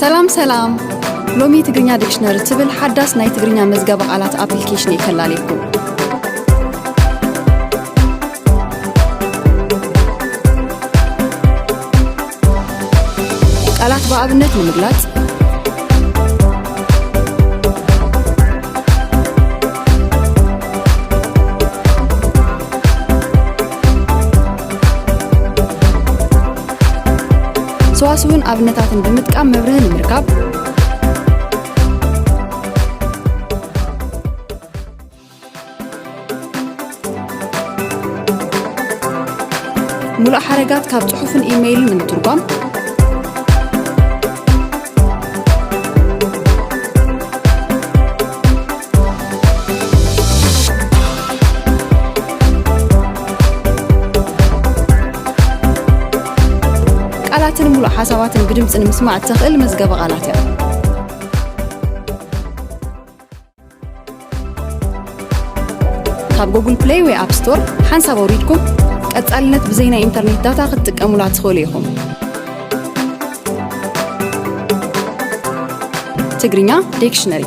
ሰላም ሰላም! ሎሚ ትግርኛ ዲክሽነሪ ትብል ሓዳስ ናይ ትግርኛ መዝገበ ቃላት ኣፕሊኬሽን እየ ከላልየኩም። ቃላት ብኣብነት ንምግላጽ፣ ሰዋስውን ኣብነታትን ብምጥቃም መብርሂ ንምርካብ፣ ሙሉእ ሓረጋት ካብ ጽሑፍን ኢሜይልን ንምትርጓም፣ ቃላትን ሙሉእ ሓሳባትን ብድምጺ ንምስማዕ እተኽእል መዝገበ ቃላት እያ። ካብ ጉግል ፕለይ ወይ ኣፕ ስቶር ሓንሳብ ኣውሪድኩም ቀጻልነት ብዘይ ናይ ኢንተርኔት ዳታ ክትጥቀሙላ ትኽእሉ ኢኹም። ትግርኛ ዲክሽነሪ።